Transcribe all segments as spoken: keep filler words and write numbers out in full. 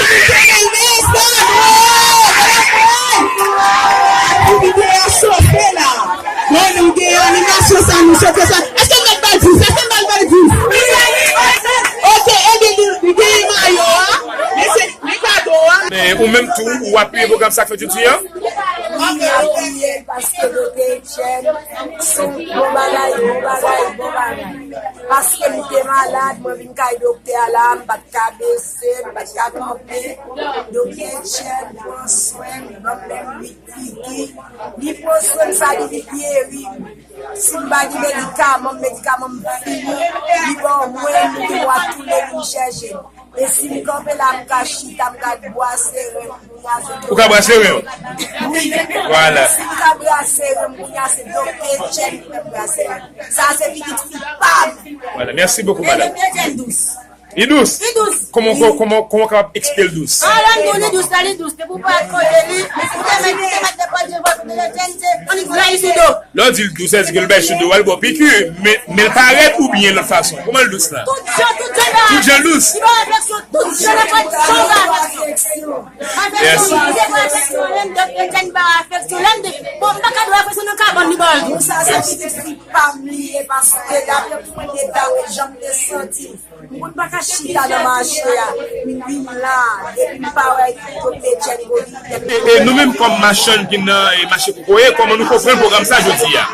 Ou genyen mesaj, bro! Ou genyen sofe la. Bon, nou genyen animasyon sa, nou sofe sa. Èske m mèt ba l dis? Èske m mèt ba l dis? Ok, ebyen, li, li genyen mayo a. Men se, li kado a. Men ou menm tou, ou apiye pwogram sa k fèt jodi a? Wi, m apiye l paske Doktè Etienne se yon bon bagay, bon bagay, bon bagay. Paske m te malad, mwen vin kay doktè a la, m pa t ka bese, m pa t ka kanpe. Doktè Etienne pran swen m, ban m menm uit piki. Li pran swen m, sa li vin geri m. Si m pa gen medikaman, medikaman m fini, li ban mwen, m gen dwa tounen vin chèche m. E si m kanpe la, m ka chita, m ka brase ren m, kounye a se... Ou ka brase ren w? Wi. Vwala. Si m ka brase ren m, kounye a se Doktè Etienne ki fè m brase ren m. Sa se pitit fi pa m. Vwala, mèsi bokou, madanm. Etienne dous. Li dous? Li dous. Kòman, kòman, kòman w kapab eksplike l dous? Ah, lè m di w li dous la, li dous. Depi w pa kote li, ou te mèt, ou te mèt depoze bò kote Etienne, se annik rayi sou do. Lè w di l dous, sa vle di ke l bay sou do a, l ba w piki, men, men l parèt oubyen lòt fason? Kòman l dous la? Tout jan, tout jan l ba afeksyon. Tout jan l dous? Li ba afeksyon, tout jan, nenpòt jan l ba afeksyon. Afeksyon, li te ba afeksyon, lè m te, Etienne ba afeksyon, lè m te, bon, m pa ka di w afeksyon nan kabann li ba l tou. Sa, sa se pitit fi pa m li ye, paske daprè premye dam, jan m te santi m. Moun pa ka chita nan mache a, m vin la, depi m pa wè Doktè Etienne Godin. E, e nou menm kòm machann ki nan, e, mache Kokoye, kòman nou konprann pwogram sa jodi a?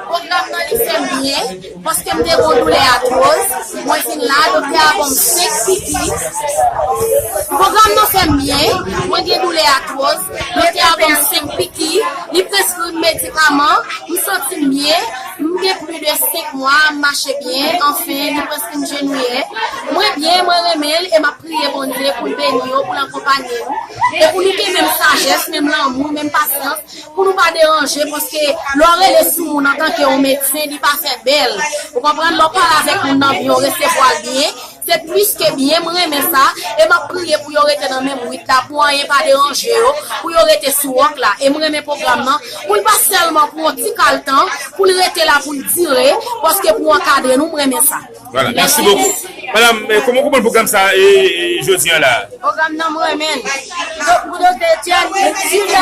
Pwogram nan li fè m byen, paske m te gon doulè atwoz, mwen vin la, doktè a ban m senk piki. Pwogram nan fè m byen, mwen gen doulè atwoz, doktè a ban m senk piki, li preskri m medikaman, m santi m byen, m gen plis de senk mwa, m mache byen, anfen, li preskri m jenouye. Mwen byen, mwen renmen l, e m ap priye Bondye pou l beni yo, pou l akonpanye nou, e pou nou gen menm sajès, menm lanmou, menm pasyans, pou nou pa deranje, paske lè w rele sou moun antanke yon medsen, li pa fè bèl. Ou konprann? Lè w pale avèk moun nan byen, w resevwa l byen, se plis ke byen, m renmen sa, e m ap priye pou yo rete nan menm rit la, pou anyen pa deranje yo, pou yo rete sou wòk la. E m renmen pwogram nan, pou l pa sèlman pou yon ti kal tan, pou l rete la, pou l dire, paske pou ankadre nou, m renmen sa. Vwala, mèsi bokou. Madanm, eh, kòman w konprann pwogram sa, eh, eh, jodi a la? Pwogram nan, m renmen l. Pou Doktè Etienne, si l te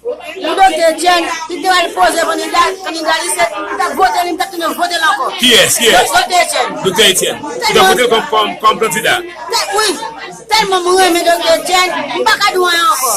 Pou Doktè Etienne, li te al poze kandida, kandida li se, li t ap vote li, m t ap tounen vote l ankò. Kiyès? Kiyès? Doktè Etienne. Doktè Etienne. Ou t ap vote l kòm, kòm, kòm kandida? Wi. Tèlman m renmen Doktè Etienne, m pa ka di w anyen ankò.